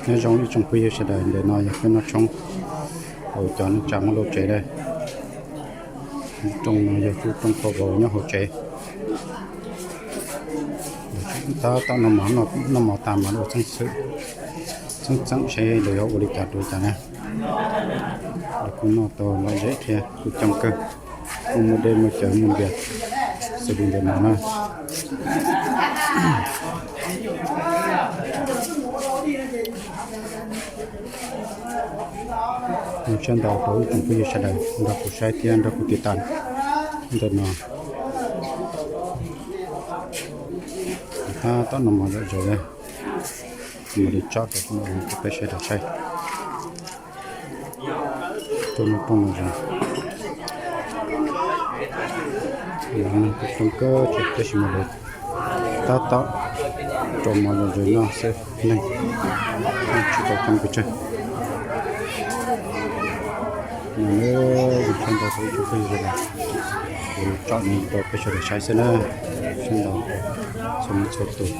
Nyob zoo ib tsoom phooj ywg sawv daws, ntawm no yog peb noj tshoob hauv cov neej tsa Hmoob Lauj tsev dawb. Rooj no yog rooj kho vauv nyob hauv tsev. Tab tom noj mov tas mas lawv txeeb xwb, txeeb txeeb seb lawv yuav ua li cas rau cas na. Lawv kuj noj tau lom zem thiab kuj coob kawg, kuj muaj dej muaj cawv muaj npias xws li ntawm no na. Sawv ntau rau ib tsoom phooj ywg sawv daws nrog kuv saib thiab nrog kuv tiv tas ntawm no. Tab tom noj mov lom zem, mam li tso rau peb sawv daws saib. Rooj no rooj no zoo, rooj kawg tab sis mas lawv tab tom rau mov lom zem noj xwb, neeg tsis tau coob pes tsawg. No sawv ntau rau ib tsoom phooj ywg sawv daws, kuv tso no rau peb sawv daws saib xwb na. Sawv ntau txhua leej txhua tus.